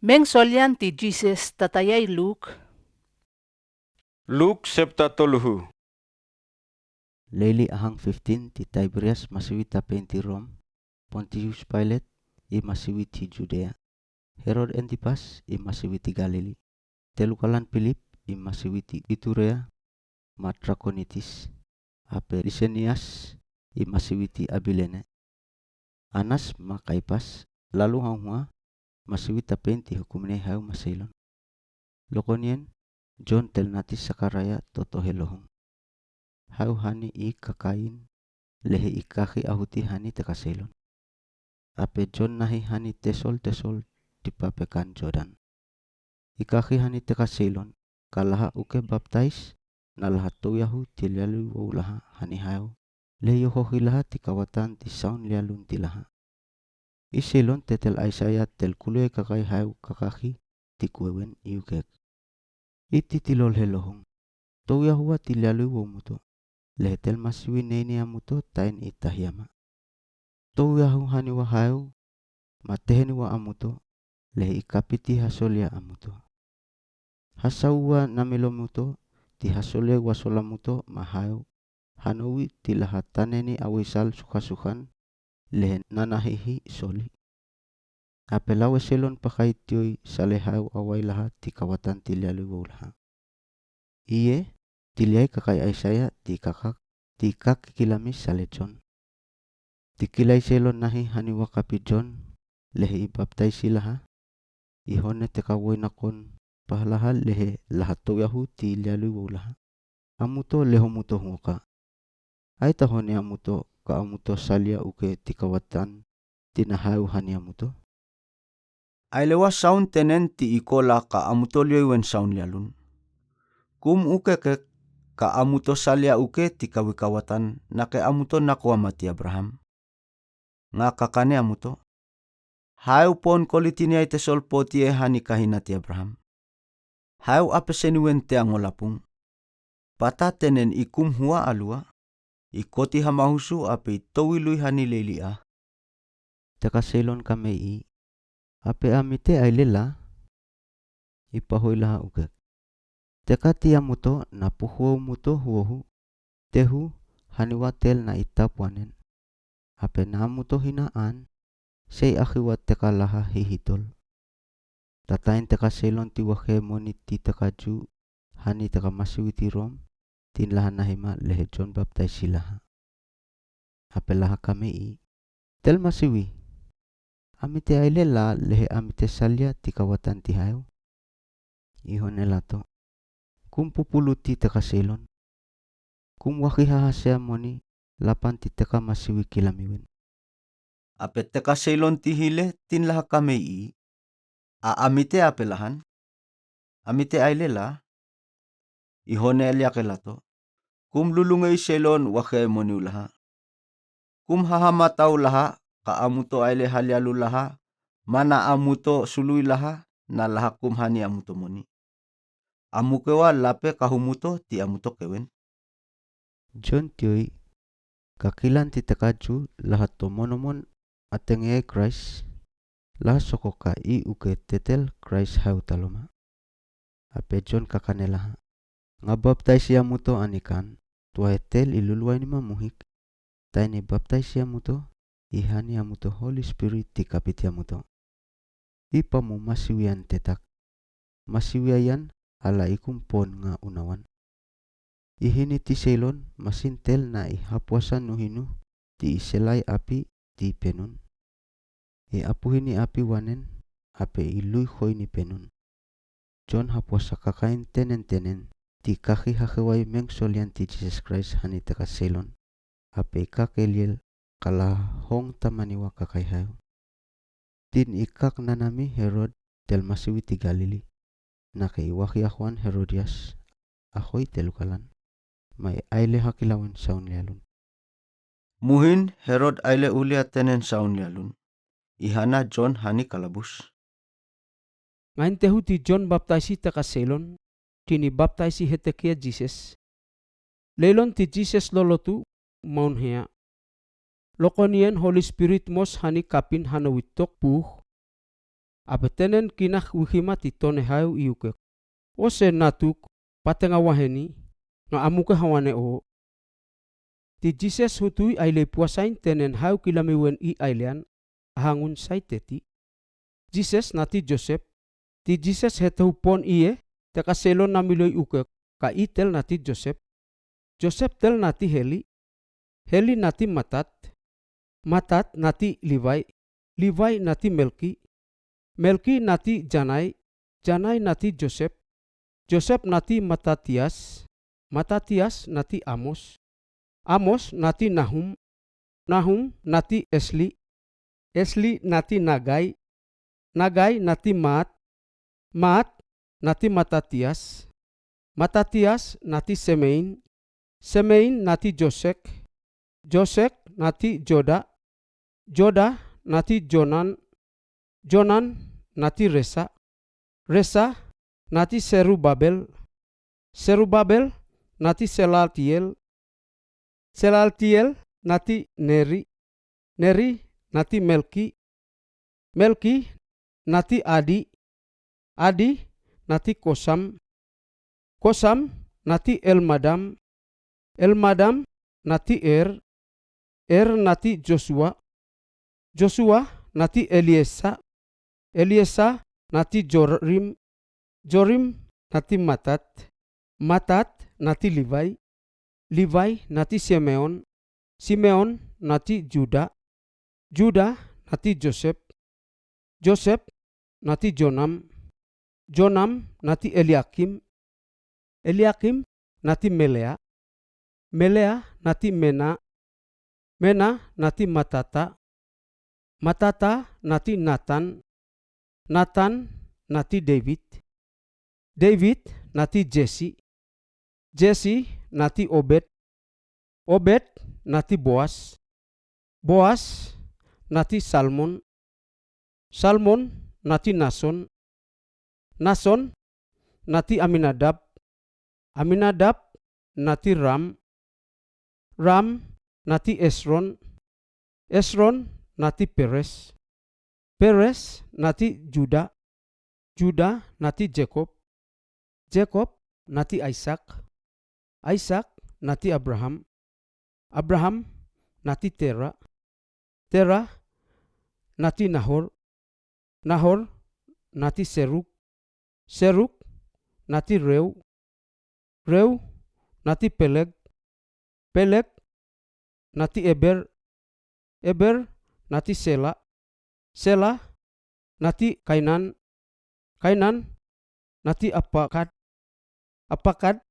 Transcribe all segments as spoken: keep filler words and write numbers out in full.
Meng solian ti Jises tatayai Luk. Luk septa toluhu. Leli ahang fiftin ti Taibirias masiwi tapein ti Rom, Pontius Pailet i masiwi ti Judea, Herod Antipas i masiwi ti Galili, telukalan Pilip i masiwi ti Iturea ma Trakonitis, ape Lisenias i masiwi ti Abilene, Anas ma Kaipas, lalu haunghua masiwi tapein ti hukumin hayo maseilon. Lokonien Jon telnati Sakaraya totohe lohong. Hayo hani i kakain lehe i kaki ahuti hani tekaseilon. Ape Jon nahi hani tesol-tesol ti papekan Jordan. I kaki hani tekaseilon ka laha uke baptais na laha towi ahu ti lialui wou laha hani hayo, lehe i ohohi laha ti kawatan ti saun lialun ti laha. I seilon tetel Aisaya telkulu i kakai hayo kakaki ti kuwewen i ukek. I titilol he lohong. Towi ahu wa ti lialui wou muto. Lehe tel masiwi neini amuto tain i tahiama. Towi ahu hani wa hayo, ma teheni wa amuto, lehe i kapiti hasolia amuto. Hasau wa namilo muto, ti hasolia wa sola muto, ma hayo, hanowi ti laha taneni awisal sukasukan, lehe nanahihi soli. Ape lawe seilon pakai tioi sale hayo awai laha ti kawatan ti lialui wou laha. Iye, ti liai kakai Aisaya ti kakak, ti kaki kilami sale Jon. Ti kilai seilon nahi hani wa kapi Jon, lehe i baptaisi laha. I hone teka woi nakon paha laha lehe laha towi ahu ti lialui wou laha. Amuto leho muto huoka. Aita hone amuto ka amuto salia uke ti kawatan ti na hayo hani amuto. Ai lewa saun tenen ti iko la ka amuto lioiwen saun lialun. Kum uke ke ka amuto salia uke ti kawi kawatan na ke amuto nakowa ma ti Abraham. Nga kakane amuto. Hayo pon kolitini ai tesol poti e hani kahina ti Abraham. Hayo ape seniwen te ango lapung. Pata tenen i kum hua alua. I koti hamahusu ape i towi lui hani leli a. Teka seilon kamei i. Ape amite ai lela. I pahoi laha ukek. Teka ti amuto na puhuo muto huohu. Tehu hani wa tel na i tap wanen. Ape na amuto hina an. Sei ahi wa teka laha hihitol. Tatain teka seilon ti wahemoni ti teka Ju, hani teka masiwi ti Rom, tin laha nahi ma lehe Jon baptaisi laha. Ape laha kamei i. Tel masiwi. Amite ai lela lehe amite salia ti kawatan ti hayo. I hone lato. Kum pupulu ti teka seilon. Kum wahi haha seamoni lapan ti teka masiwi kilamiwen. Ape teka seilon ti hile tin laha kamei i. A amite ape lahan. Amite ai lela. I hone aliake lato. Kum lulunge i seilon wahemoni u laha. Kum haha mata u laha, ka amuto ai le halialu laha, mana amuto sului laha, na laha kum hani amuto moni. Amukewa lape ka humuto ti amuto kewen. Jon tioi, ka kilan ti teka Ju laha to monomon atenge ai Kraist, laha soko ka i uke tetel Kraist hayo taloma. Ape Jon kakane laha. Nga baptaisi amuto ani kan, tua e tel i luluwaini ma muhik, taini baptaisi amuto, i hani amuto Holi Spirit ti kapiti amuto. I pamu masiwi an tetak. Masiwi ayan ala i kum pon nga unawan. I hini ti seilon masin tel na i hapuasa nuhinu ti i selai api ti penun. I apuhini api wanen ape i lui hoini penun. Jon hapuasa kakain tenen tenen ti kahi hahewai mengsolian ti Jisas Kraist hani teka seilon. Ape i kak eliel kala hong tamaniwa kakai hayo. Tin i kak nanami Herod tel masiwi ti Galili. Nake i wahi ahwan Herodias ahoi telukalan. Mai ai le hakilawen saun lialun. Muhin Herod ai le ulia tenen saun lialun. I hana Jon hani kalabus. Nga intehu ti Jon baptaisi teka seilon, tini baptaisi hetekia Jisas. Leilon ti Jisas lolotu, maun hea. Lokonien Holi Spirit mos hani kapin hano wittok puh. Ape tenen kinax wihima ti tone hayo i ukek. Ose natuk, patenga waheni, nga amuke hawane o. Ti Jises hutuy aile i puasain tenen hayo kilamiwen i ailean, ahangun saiteti. Jises nati Josep. Ti Jises hete hupon iye, teka seilon namilo i ukek, ka i tel nati Josep. Josep tel nati Heli. Heli nati Matat. Matat nati Livai. Livai nati Melki. Melki nati Janai. Janai nati Josep. Josep nati Matatias. Matatias nati Amos. Amos nati Nahum. Nahum nati Esli. Esli nati Nagai. Nagai nati Maat. Maat nati Matatias. Matatias nati Semein. Semein nati Josek. Josek nati Joda. Joda nati Jonan. Jonan nati Resa. Resa nati Serubabel. Serubabel nati Selaltiel. Selaltiel nati Neri. Neri nati Melki. Melki nati Adi. Adi nati Kosam. Kosam nati Elmadam. Elmadam nati Er. Er nati Josua. Josua nati Eliesa. Eliesa nati Jorim. Jorim nati Matat. Matat nati Livai. Livai nati Simeon. Simeon nati Juda. Juda nati Josep. Josep nati Jonam. Jonam nati Eliakim. Eliakim nati Melea. Melea nati Mena. Mena nati Matata. Matata nati Natan. Natan nati David. David nati Jesi. Jesi nati Obed. Obed nati Boas. Boas nati Salmon. Salmon nati Nason. Nason nati Aminadab. Aminadab nati Ram. Ram nati Esron. Esron nati Peres. Peres nati Juda. Juda nati Jekob. Jekob nati Aisak. Aisak nati Abraham. Abraham nati Tera. Tera nati Nahor. Nahor nati Seruk. Seruk nati Reu. Reu nati Peleg. Peleg nati Eber. Eber nati Sela. Sela nati Kainan. Kainan nati Apakad. Apakad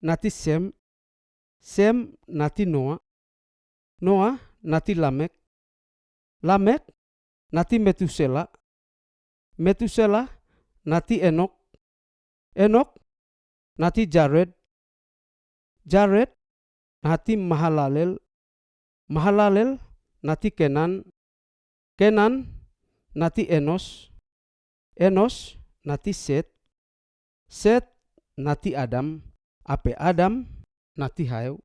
nati Sem. Sem nati Noa. Noa nati Lamek. Lamek nati Metusela. Metusela nati Enok. Enok nati Jared. Jared nati Mahalalel. Mahalalel nati Kenan. Kenan nati Enos. Enos nati Set. Set nati Adam. Ape Adam nati hayo.